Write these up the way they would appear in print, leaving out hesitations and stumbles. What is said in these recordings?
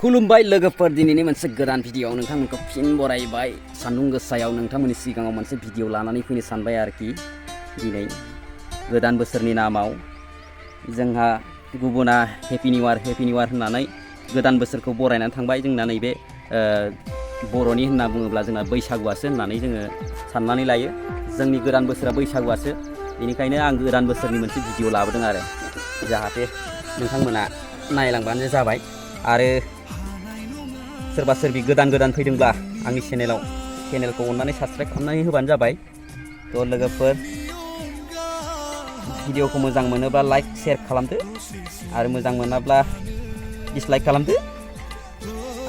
खुलुमबाय लोगोफोर दिनैनि मोनसे गोदान भिडिअआव नोंथांमोनखौ फिन बरायबाय सान्दुं गोसायाव नोंथांमोननि सिगाङाव मोनसे भिडिअ लानानै फैनो सानबाय आरोखि दिनै गोदान बोसोरनि नामाव जोंहा गुबुना हेपि निउ इयार होननानै गोदान बोसोरखौ बरायनानै थांबाय जोंना नैबे बर'नि होनना बुङोब्ला जोंना बैसागुआसो होननानै जोङो साननानै लायो जोंनि गोदान बोसोरा बैसागुआसो बेनिखायनो आं गोदान बोसोरनि मोनसे भिडिअ लाबोदों आरो जाहाथे नोंथांमोना नायलांबानो जाबाय आरो सोरबा सोरबि गोदान फैदोंब्ला आंनि चेनेलखौ अननानै साबस्क्राइब खालामनानै होबानो जाबाय थ' लोगोफोर भिडिअखौ मोजां मोनोब्ला लाइक शेयार खालामदो आरो मोजां मोनाब्ला डिसलाइक खालामदो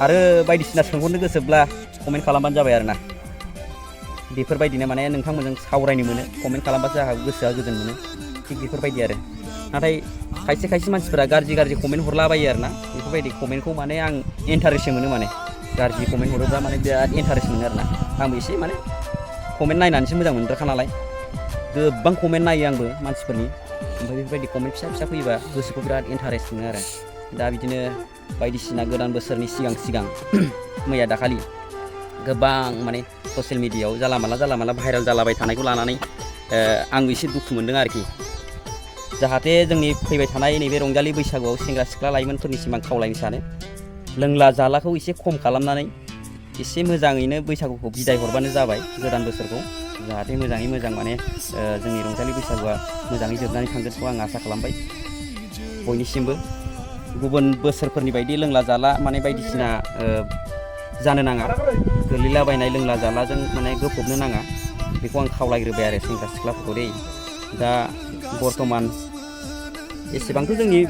आरो बायदिसिना सोंहरनो गोसोब्ला कमेन्ट खालामबानो जाबाय आरोना बेफोरबायदिनो माने नोंथांमोनजों सावरायनो मोनो कमेन्ट खालामबासो आंहा गोसोआ गोजोन मोनो थिग बेफोरबायदि आरो नाथाय खायसे मानसिफोरा गाज्रि कमेन्ट हरलाबायो आरोना बेफोरबायदि कमेन्टखौ माने आं इन्टारेस्ट मोनो माने गाज्रि कमेन्ट हरोब्ला माने बिराद इन्टारेस्ट मोनो आरोना आंबो एसे माने कमेन्ट नायनानैसो मोजां मोनग्राखा नालाय गोबां कमेन्ट नायो आंबो मानसिफोरनि ओमफ्राय बेफोरबायदि कमेन्ट फिसा फैयोबा गोसोखौ बिराद इन्टारेस्ट मोनो आरो दा बिदिनो बायदिसिना गोदान बोसोरनि सिगां मैया दाखालि गोबां माने ससियेल मिडियायाव जाला माला भाइरेल जालाबाय थानायखौ लानानै आंबो एसे दुखु मोनदों आरोखि जाहाथे जोंनि फैबाय थानाय नैबे रंजालि बैसागुआव सेंग्रा सिख्ला लाइमोनफोरनिसिम आं खावलायनो सानो लोंला जालाखौ एसे खम खालामनानै एसे मोजाङैनो बैसागुखौ बिदाय हरबानो जाबाय गोदान बोसोरखौ जाहाथे मोजाङै मोजां माने जोंनि रंजालि बैसागुआ मोजाङै जोबनानै थांगोनखौ आं आसा खालामबाय बयनिसिमबो गुबुन बोसोरफोरनि बायदि लोंला जाला माने बायदिसिना जानो नाङा गोलैलाबायनाय लोंला जालाजों माने गोफबनो नाङा बेखौ आं खावलायग्रोबाय आरो सेंग्रा सिख्लाफोरखौ दै दा बर्थमान एसेबांथ' जोंनि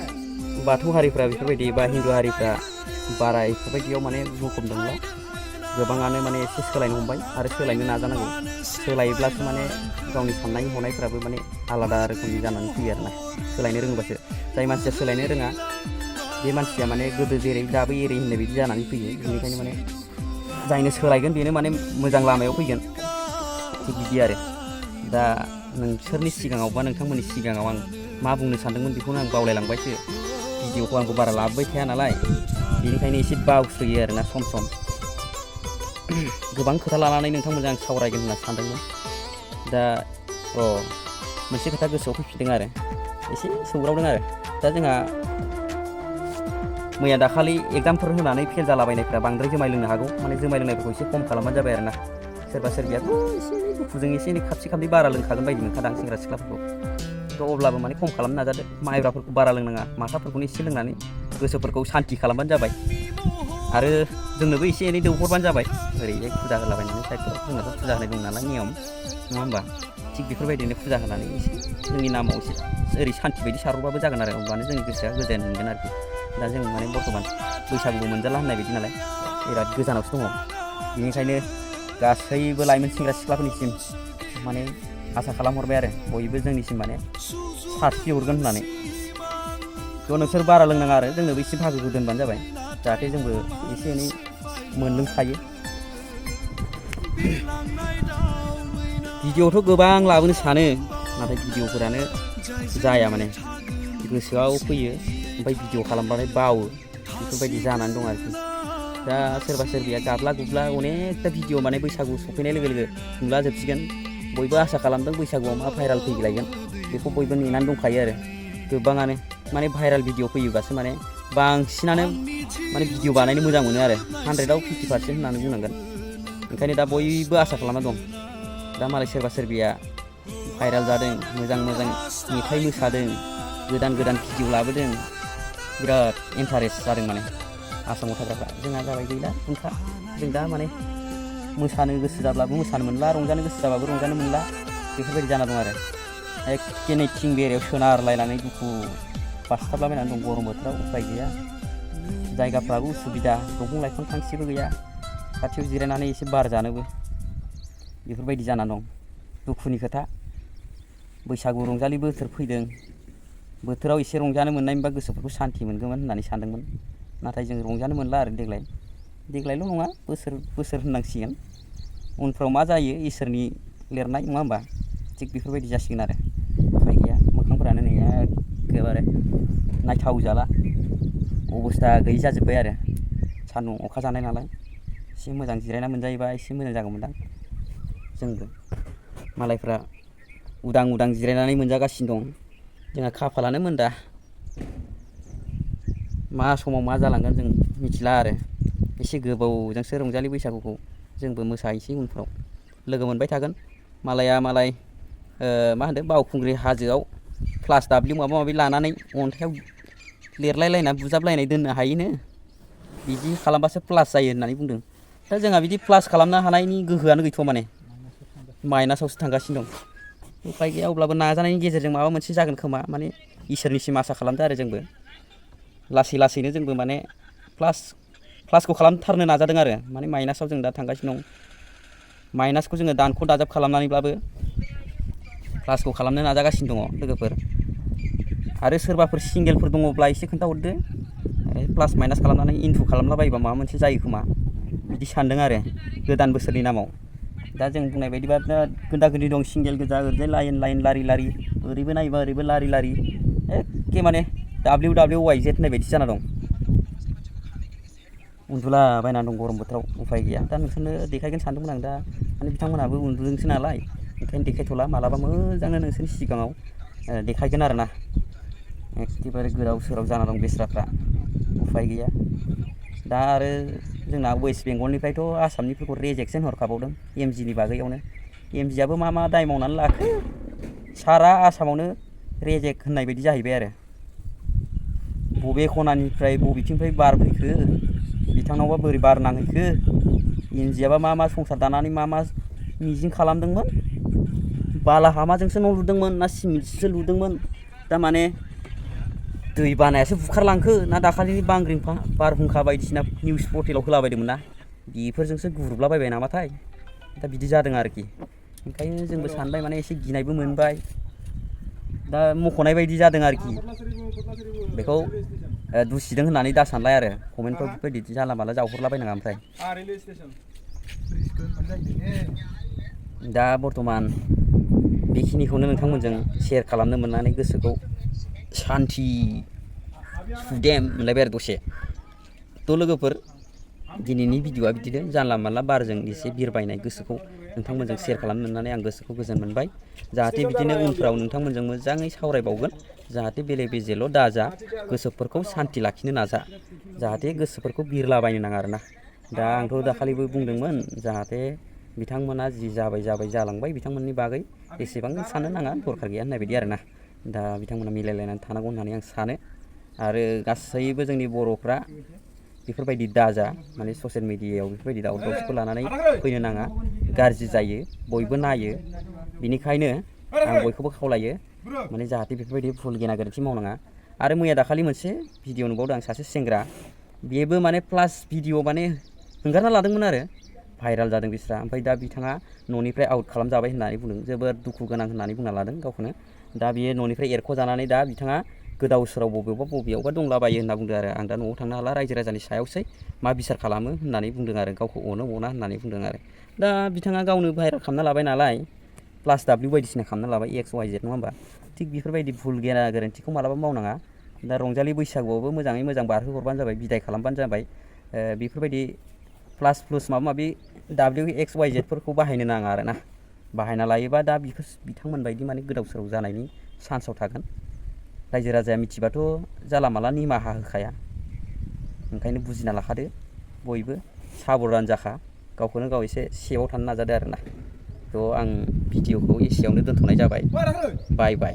बाथौ हारिफ्रा बेफोरबायदि बा हिन्दु हारिफ्रा बारा बेफोरबायदियाव माने मुखुब नंला गोबाङानो माने एसे सोलायनो हमबाय आरो सोलायनो नाजानांगौ सोलायोब्लासो माने गावनि साननाय हनायफ्राबो माने आलादा रोखोमनि जानानै फैयो आरोना सोलायनो रोङोबासो जाय मानसिया सोलायनो रोङा बे मानसिया माने गोदो जेरै दाबो एरै होननाय बायदि जानानै फैयो बेनिखायनो माने जायनो सोलायगोन बेनो माने मोजां लामायाव फैगोन थिग बिदि आरो दा नोंसोरनि सिगाङाव बा नोंथांमोननि सिगाङाव आं मा बुंनो सानदोंमोन बेखौनो आं बावलायलांबायसो भिडिअखौ आंबो बारा लाबोबाय थाया नालाय बेनिखायनो एसे बावसोयो आरोना सम गोबां खोथा लानानै नोंथांमोनजों आं सावरायगोन होनना सानदोंमोन दा मोनसे खोथा गोसोआव फैफिनदों आरो एसे सौग्रावदों आरो दा जोंहा मैया दाखालि एग्जामफोर होनानै फेल जालाबायनायफ्रा बांद्राय जुमाय लोंनो हागौ माने जुमाय लोंनायफोरखौ एसे खम खालामबानो जाबाय आरोना सोरबा सोरबियाथ' एसे दुखुजों एसे खाबसे बारा लोंखागोन बायदि मोनखादां सेंग्रा सिख्लाफोरखौ थ' अब्लाबो माने खम खालामनो नाजादो माइब्राफोरखौ बारा लोंनाङा माथाफोरखौनो एसे लोंनानै गोसोफोरखौ सान्ति खालामबानो जाबाय आरो जोंनोबो एसे एनै दौहरबानो जाबाय ओरैजाय फुजा होलाबायनानै साइडफोराव जोंनाथ' फुजा होनाय दं नालाय नियम नङा होमबा थिग बेफोरबायदिनो फुजा होनानै एसे जोंनि नामाव एसे ओरै सान्ति बायदि सारहरबाबो जागोन आरो अब्लानो जोंनि गोसोआ गोजोन मोनगोन आरोखि दा जों माने बर्थमान बैसागुबो मोनजाला होननाय बायदि नालाय बिराद गोजानावसो दङ बेनिखायनो गासैबो लाइमोन सेंग्रा सिख्लाफोरनिसिम माने आसा खालामहरबाय आरो बयबो जोंनिसिम माने सारस्रि हरगोन होननानै थ' नोंसोर बारा लोंनाङा आरो जोंनोबो एसे भागोखौ दोनबानो जाबाय जाहाथे जोंबो एसे एनै मोनलोंखायो भिडिअ'थ' गोबां लाबोनो सानो नाथाय भिडिअ'फोरानो जाया माने गोसोआव फैयो ओमफ्राय भिडिअ' खालामबाथाय बावो बेफोरबायदि जानानै दं आरोखि दा सोरबा सोरबिया गाबला गुबला अनेकथा भिडिअ माने बैसागु सफैनाय लोगो नुलाजोबसिगोन बयबो आसा खालामदों बैसागुआव मा भाइराल फैलायगोन बेखौ बयबो नेनानै दंखायो आरो गोबाङानो माने भाइराल भिडिअ फैयोबासो माने बांसिनानो माने भिडिअ बानायनो मोजां मोनो आरो 100आव 50% होननानै बुंनांगोन ओंखायनो दा बयबो आसा खालामना दं दा मालाय सोरबा सोरबिया भाइराल जादों मोजां मेथाइ मोसादों गोदान भिडिअ लाबोदों बिराद इन्टारेस्ट जादों माने आसामाव थाग्राफ्रा जोंहा जाबाय गैला ओंखा जों दा माने मोसानो गोसो जाब्लाबो मोसानो मोनला रंजानो गोसो जाबाबो रंजानो मोनला बेफोरबायदि जाना दं आरो एखे नै थिं बेरायाव सोनारलायनानै दुखु बासथाबलाबायनानै दं गरम बोथोराव उपाय गैया जायगाफ्राबो उसुबिदा दंफां लाइफां फांसेबो गैया खाथियाव जिरायनानै एसे बार जानोबो बेफोरबायदि जाना दं दुखुनि खोथा बैसागु रंजालि बोथोर फैदों बोथोराव एसे रंजानो मोननायमोनबा गोसोफोरखौ सान्ति मोनगौमोन होननानै सानदोंमोन नाथाय जों रंजानो मोनला आरो देग्लायल' नङा बोसोर होननांसिगोन उनफ्राव मा जायो इसोरनि लिरनाय नङा होमबा थिग बेफोरबायदि जासिगोन आरो उपाय गैया मोखांफोरानो नै एखेबारे नायथाव जाला अबस्था गैयि जाजोब्बाय आरो सान्दुं अखा जानाय नालाय एसे मोजां जिरायना मोनजायोबा एसे मोजां जागौमोनदां जोंबो मालायफ्रा उदां उदां जिरायनानै मोनजागासिनो दं जोंहा खाफालानो मोनदा मा समाव मा जालांगोन जों मिथिला आरो एसे गोबावजोंसो रंजालि बैसागुखौ जोंबो मोसाहैसै उनफ्राव लोगो मोनबाय थागोन मालाया मालाय मा होनदों बावखुंग्रि हाजोआव प्लास दाब्लिउ माबा माबि लानानै अन्थाइआव लिरलायलायना बुजाबलायनाय दोननो हायोनो बिदि खालामबासो प्लास जायो होननानै बुंदों दा जोंहा बिदि प्लास खालामनो हानायनि गोहोआनो गैथ'वा माने माइनासावसो थांगासिनो दं उफाय गैया अब्लाबो नाजानायनि गेजेरजों माबा मोनसे जागोन खोमा माने इसोरनिसिम आसा खालामदों आरो जोंबो लासै लासैनो जोंबो माने प्लासखौ खालामथारनो नाजादों आरो माने माइनासाव जों दा थांगासिनो दं माइनासखौ जोङो दानख' दाजाब खालामनानैब्लाबो प्लासखौ खालामनो नाजागासिनो दङ लोगोफोर आरो सोरबाफोर सिंगेलफोर दङब्ला एसे खोन्थाहरदो प्लास माइनास खालामनानै इन्टु खालामलाबायोबा माबा मोनसे जायो खोमा बिदि सानदों आरो गोदान बोसोरनि नामाव दा जों बुंनाय बायदिबा गोदा गोदि दं सिंगेल गोजा ओरैजाय लाइन लाइन लारि लारि ओरैबो नायोबा ओरैबो लारि लारि एखे माने WWYZ होननाय बायदि जाना दं उन्दुलाबायनानै दं गरम बोथोराव उफाय गैया दा नोंसोरनो देखायगोन सानदोंमोन आं दा माने बिथांमोनहाबो उन्दुदोंसो नालाय ओंखायनो देखायथ'ला मालाबा मोजांनो नोंसोरनि सिगाङाव देखायगोन आरोना एखेबारे गोदाव सोराव जाना दं बेस्राफ्रा उफाय गैया दा आरो जोंना वेस्ट बेंगलनिफ्रायथ' आसामनिफोरखौ रेजेकसन हरखाबावदों MGनि बागैयावनो MGआबो मा दाय मावनानै लाखो सारा आसामावनो रेजेक होननाय बायदि जाहैबाय आरो बबे खनानिफ्राय बबेथिंनिफ्राय बार फैखो बिथांनावबा बोरै बार नांहैखो MGआबा मा संसार दानानै मा मिजिं खालामदोंमोन बालाहामाजोंसो न' लुदोंमोन ना सिमेन्टसो लुदोंमोन दा माने दै बानायासो बुखारलांखो ना दाखालिनि बांग्रिं बारहुंखा बायदिसिना निउस पर्टेलाव होलाबायदोंमोन ना बेफोरजोंसो गुरुबलाबायबाय नामाथाय दा बिदि जादों आरोखि ओंखायनो जोंबो सानबाय माने एसे गिनायबो मोनबाय दा मख'नाय बायदि जादों आरोखि बेखौ दुसिदों होननानै दा सानलाय आरो कमेन्टफ्राव बेफोरबायदि जानला मानला जावहरलाबायनाङा ओमफ्राय दा बर्थमान बेखिनिखौनो नोंथांमोनजों शेयार खालामनो मोननानै गोसोखौ सान्थि सुदेम मोनलायबाय आरो दसे थ' लोगोफोर दिनैनि भिडिअ'आ बिदिनो जानला मानला बारजों एसे बिरबायनाय गोसोखौ नोंथांमोनजों शेयार खालामनो मोननानै आं गोसोखौ गोजोन मोनबाय जाहाथे बिदिनो उनफ्राव नोंथांमोनजों मोजाङै सावरायबावगोन जाहाथे बेले बेजेल' दाजा गोसोफोरखौ सान्थि लाखिनो नाजा जाहाथे गोसोफोरखौ बिरलाबायनो नाङा आरोना दा आंथ' दाखालिबो बुंदोंमोन जाहाथे बिथांमोना जि जाबाय जालांबाय बिथांमोननि बागै एसेबां साननो नाङा दरखार गैया होननाय बायदि आरोना दा बिथांमोना मिलायलायनानै थानांगौ होननानै आं सानो आरो गासैबो जोंनि बर'फ्रा बेफोरबायदि दाजा माने ससियेल मिडियायाव बेफोरबायदि दावराव दावसिखौ लानानै फैनो नाङा गाज्रि जायो बयबो नायो बिनिखायनो आं बयखौबो खावलायो माने जाहाथे बेफोरबायदि भुल गेना गोरोन्थि मावनाङा आरो मैया दाखालि मोनसे भिडिअ नुबावदों आं सासे सेंग्रा बेबो माने प्लास भिडिअ माने हंगारना लादोंमोन आरो भाइराल जादों बिस्रा ओमफ्राय दा बिथाङा न'निफ्राय आउट खालामजाबाय होननानै बुंदों जोबोद दुखु गोनां होननानै बुंना लादों गावखौनो दा बियो न'निफ्राय एरख'जानानै दा बिथाङा गोदाव सोराव बबेयावबा दंलाबायो होनना बुंदों आरो आं दा न'आव थांनो हाला रायजो राजानि सायावसै मा बिसार खालामो होननानै बुंदों आरो गावखौ अनो अना होननानै बुंदों आरो दा बिथाङा गावनो भाइराल खालामना लाबाय नालाय प्लास दाब्लिउ बायदिसिना खालामना लाबाय XYZ नङा होमबा थिग बेफोरबायदि भुल गेना गोरोन्थिखौ मालाबा मावनाङा दा रंजालि बैसागुआवबो मोजाङै मोजां बारहोहरबानो जाबाय बिदाय खालामबानो जाबाय बेफोरबायदि प्लास माबा माबि WXYZ फोरखौ बाहायनो नाङा आरोना बाहायना लायोबा दा बिथांमोन बायदि माने गोदाव सोराव जानायनि चान्सआव थागोन रायजो राजाया मिथिबाथ' जाला माला निमाहा होखाया ओंखायनो बुजिना लाखादो बयबो साबधान जाखा गावखौनो गाव एसे सेफआव थानो नाजादो आरोना थ' आं भिडिअखौ एसेयावनो दोनथ'नाय जाबाय बाय बाय